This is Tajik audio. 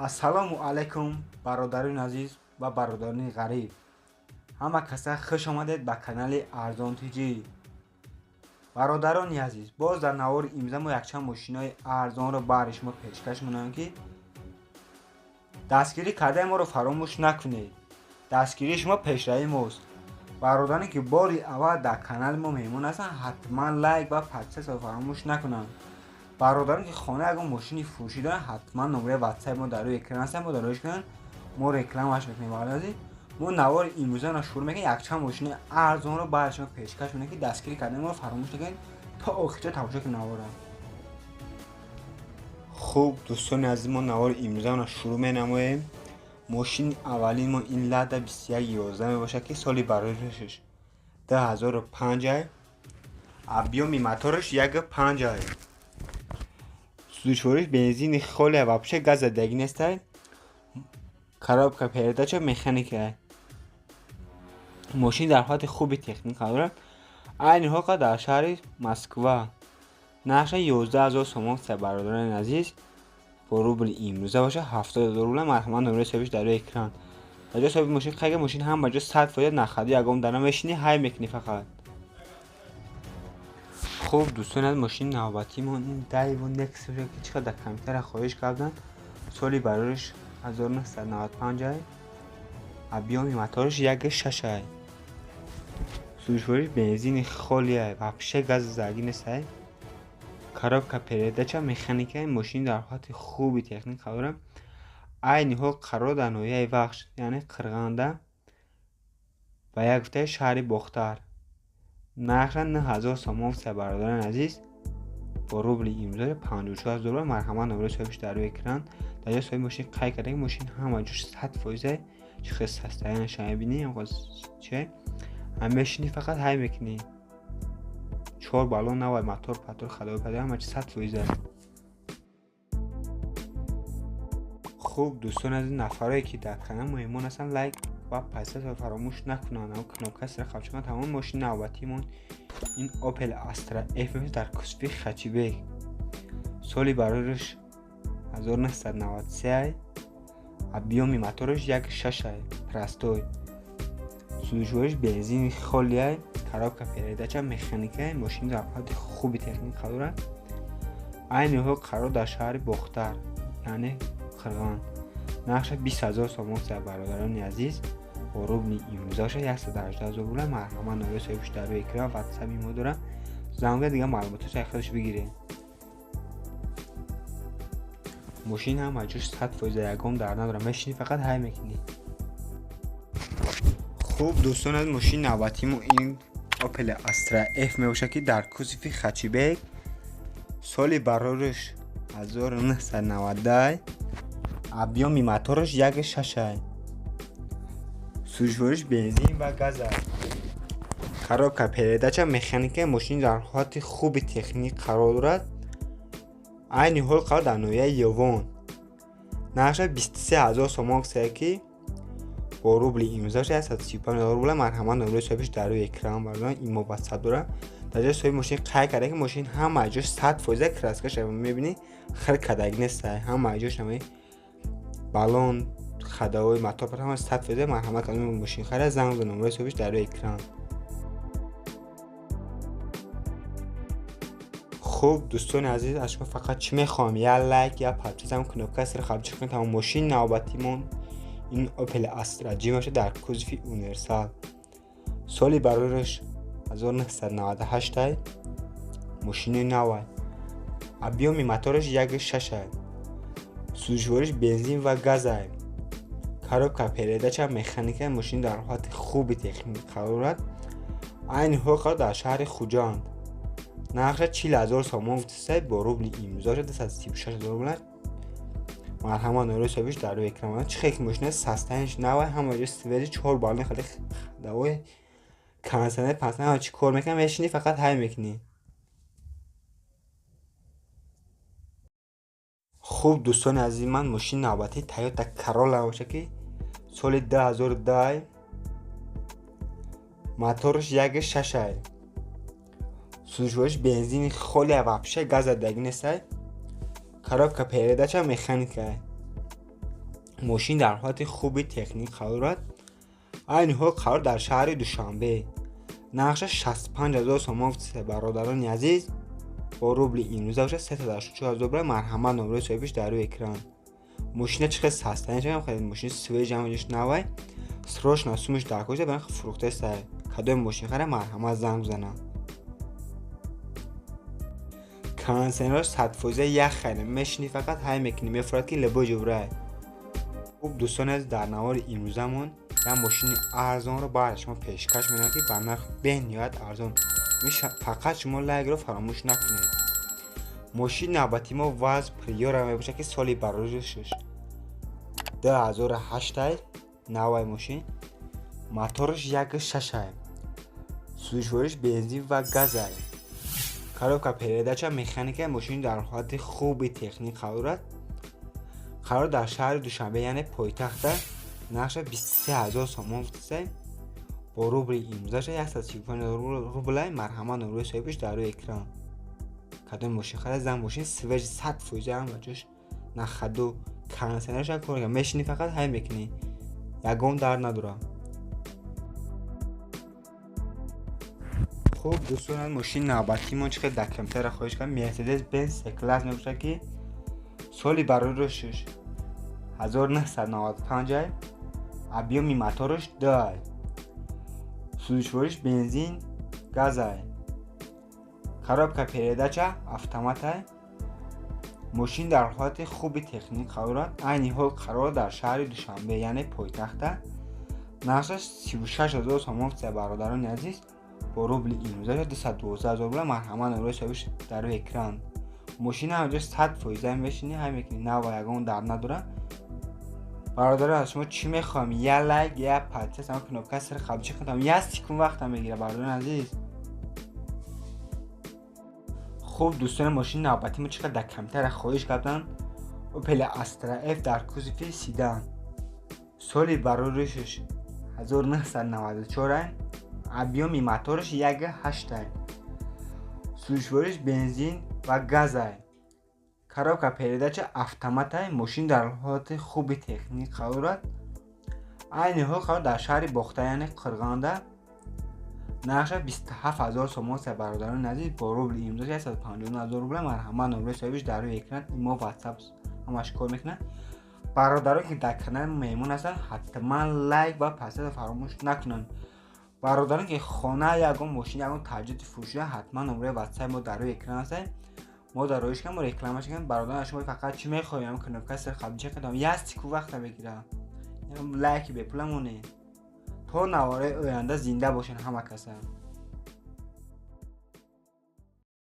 Ассалому алайкум бародарони азиз ва бародарони ғариб. Ҳама каса хуш омадед ба канали Арзон ТЖ. Бародарони азиз, боз дар навори имрӯза мо якчанд мошинои арзонро баҳри шумо пешкаш менамоем, ки дастгирӣ кардаи моро фаромӯш накунед. Дастгирии шумо пешравии мост. Бародароне ки бори аввал дар канали мо меҳмон ҳастанд, ҳатман лайк ва подписатсияро фаромӯш накунанд. Бародарон ки хона ягон мошини фурӯшӣ доранд, ҳатман номраи ватсапи мо дар рӯи экран аст, мо дар рӯяш кунанд, мо рекламаш мекунем. Бародари мо навори имрӯзаро шурӯъ мекунем, якчанд мошини арзонро баҳри шумо пешкаш менамоем, ки дастгирӣ кардани моро фаромӯш накунед, то охирҷо тамошо кунед наворро. Хуб, дӯстони азиз, мо навори имрӯзаро шурӯъ менамоем. Мошини аввалини мо ин Лада 2111 мебошад, ки соли барояш 2005, объёми мотораш 1.5, сӯзишвориш бензини холия, вообще газ задагӣ нестай, коробка передача механика. Мошин дар ҳолати хуби техника дорад. Айни ҳол дар шаҳри Москва нархаш 11 000 сомон. Бародарони азиз, бо рубли имрӯза бошад 70 000 рубла. Марҳамат, номраи соҳибиш дар рӯи экран. Дар ҷои соҳиби мошин қайга мошин ҳама ҷо 100%, нахади ягон дана мешинӣ, ҳай мекунӣ фақат. Хуб, дӯстони аз, мошини навбатимон ин Daewoo Nexia бошад, ки чӣ қадр дар компютера хоҳиш карданд. Соли барориш 1995, объёми мотораш 1.6, сӯзишвориш бензини холия, вообще газ задагӣ нестай, коробка передача механика. Мошин дар ҳолати хуби техника дорад. Айни ҳол қарор дар ноҳияи Вахш, яъне Қирғанда, ба як гуфтаи шаҳри Бохтар. Нархаш 9000 сомон. Бародарони азиз, бо рубли имрӯза 54 000 рубла. Марҳамат, номраи соҳибиш дар рӯи экран. Дар ҷои соҳиби мошин қайд карда, ки мошин ҳама ҷош 100%, чӣ хел состояниеша мебинӣ, че мешинӣ фақат ҳай мекунӣ. Чор баллон навай, мотор патор ходовой пада, ҳама чи 100%. Хуб, дӯстони азиз, нафарое ки дар канал меҳмон ҳастанд, лайк ва подписатсияро фаромӯш накунанд, кнопкаи сира қабча кунанд. Тамоми мошини навбатимон ин Opel Astra F дар кузови хэтчбек, соли барориш 1993, объёми мотораш 1.6, простой, сӯзишвориш бензини холия, коробка передача механика. Мошин дар ҳолати хуби техника дорад. Айни ҳол қарор дар шаҳри Бохтар, яъне Қирғон. Нархаш 20 000 сомон. Бародарони азиз, бо рубли имрӯзаша 118 000 рубла. Марҳамат, номраи соҳибиш дар рӯи экран, ватсапи мо дорад, занг дига маълумоташро худаш бигиред. Мошин ҳама ҷош 100%, ягон дар надорад, мешинӣ фақат ҳай мекунӣ. Хуб, дӯстон, аз мошини навбатимо ин Opel Astra F мебошад, ки дар кузови хэтчбек, соли барориш 1990, объёми мотораш 1.6, сӯзишвориш бензин ва газ, коробка передача механика. Мошин дар ҳолати хуби техникӣ қарор дорад. Айни ҳол қарор дар ноҳияи Ёвон. Нархаш 23 000 сомон, ки бо рубли имрӯзаша 135 000 рубла. Марҳамат, номраи соҳибиш дар рӯи экран. Бародарон, имо ватсап дорад. Дар ҷои соҳиби мошин қайд карда, ки мошин ҳама ҷош 100%, краскаша мебинӣ, хир кардагӣ нестай, ҳама ҷош ҳамаи баллон, ходовой, мотор ҳама 100%. Марҳамат, кадоми мошин харид, занг зан, номраи соҳибиш дар рӯи экран. Хуб, дӯстони азиз, аз шумо фақат чӣ мехоҳам? Я лайк, я подписатсия, кнопкаи сира қабча кунед. Тамом. Мошини навбатимон ин Opel Astra G мебошад дар кузови универсал, соли барориш 1998, мошини навай, объёми мотораш 1.6, сӯзишвориш бензин ва газай, коробка передача механика. Мошин дар ҳолати хуби техникӣ қарор дорад. Айни ҳол қарор дар шаҳри Хуҷанд. Нархаш 40 000 сомон гуфтасай, бо рубли имрӯзаша 236 000 рубла. Марҳамат, номраи соҳибиш дар рӯи экран. Чӣ хел ки мошина состояниеш навай, ҳама ҷо свежий, чор баллони хеле ходовой, кондитсионер, пансионер, ҳама чӣ кор мекунад, мешинӣ фақат ҳай мекунӣ. Хуб, дӯстони азизи ман, мошини навбатии Toyota Corolla бошад, ки соли 2010, мотораш 1.6, сӯзишвориш бензини холия, вообще газ задагӣ нестай, коробка передача механика. Мошин дар ҳолати хуби техник қарор дорад. Айни ҳол қарор дар шаҳри Душанбе. Нархша 65 000 сомон бародарони азиз, бо рубли имрӯза бошад 384 000 рубл. Марҳамат, номерои соҳибиш дар рӯи экран. Мошина чӣ хел састани шавам, хеле мошин свежий, ҳамаҷош навай. Срочно сумаш дар кожа баран фурӯхтаста. Кадоми мошин хара, марҳамат, занг бизанам. Кондиционераш 100% ях хайна, мешини, фақат ҳай мекунӣ, мефурад ки лебои ҷубрай. Хуб, дӯстони азиз, дар навори имрӯзамон як мошини арзонро баъд шумо пешкаш менамоям, ки ба нархи бениҳоят арзон. Фақат шумо лайкро фаромӯш накунед. Мошини навбати мо ВАЗ Приора мебошад, ки соли бароришаш 2008, навай мошин, мотораш 1.6, сӯзишвориш бензин ва газай, коробка передача механика. Мошин дар ҳолати хуби техник қарор дорад. Қарор дар шаҳри Душанбе, яъне пойтахта. Нархша 23 000 сомон фтисай, бо рубли имрӯзаша 135 рублай. Марҳамат, номерои соҳибиш дар рӯи экран. Кадоми мошин харад, зан. Мошин свежий, 100%, ҳама ҷош нахаду, кондиционерша кор, мешини, фақат ҳай мекунӣ, ягон дард надорад. Хуб, дӯстон, мошини навбатимон чӣ хел дар компютера хоҳиш кардам, Мерседес Бенз С-класс мебошад, ки соли бароришаш 1995, объёми мотораш 2, сӯзишвориш бензин газай, коробка передача автоматай. Мошин дар ҳолати хуби техник қарор дорад. Айни ҳол қарор дар шаҳри Душанбе, яъне пойтахта. Нархаш 36 000 сомон, бародарони азиз, бо рубли имрӯзаша 212 000 рубл. Марҳамат, номерои соҳибиш дар рӯи экран. Мошина ҳамаҷо 100% мешини, ҳай мекунӣ, нава, ягон дард надорад. Бародарон, аз шумо чӣ мехоҳам? Я лайк, я подписка, ама кнопка сир қабчи кунам, я секунд вақта мегира, бародарони азиз. Хуб, дӯстони, мошини навбати мо чӣ қадр дар компютера хоҳиш карданд, Opel Astra F дар кузови седан, соли бароришаш 1994, объёми мотораш 1.8, сӯзишвориш бензин ва газай, коробка передача автоматай. Мошин дар ҳолати хуби техник қарор дорад. Айни ҳол қарор дар шаҳри Бохта, яъне Қирғанда. Нархша 27 000 сомон, бародарони азиз, бо рубли имрӯз 159 000 рубл. Марҳамат, номерои соҳибиш дар рӯи экран. Имо, ватсап, ҳамаш кор мекунад. Бародарон, ки дар канали меҳмон ҳастанд, ҳатман лайк ва подписка фаромӯш накунанд. Бародарон, ки хона, ягон мошин, ягон таҷҳизоти фурӯшида, ҳатман номерои ватсапи мо дар рӯи экран аст. Мо дар роиш кам рекламаш кам. Бародарон, аз шумо фақат чӣ мехоҳем? Кнопка сир қабчи кунам, як секунд вақта мегира, лайки бепула монед. То навораи оянда зинда бошед ҳама каса.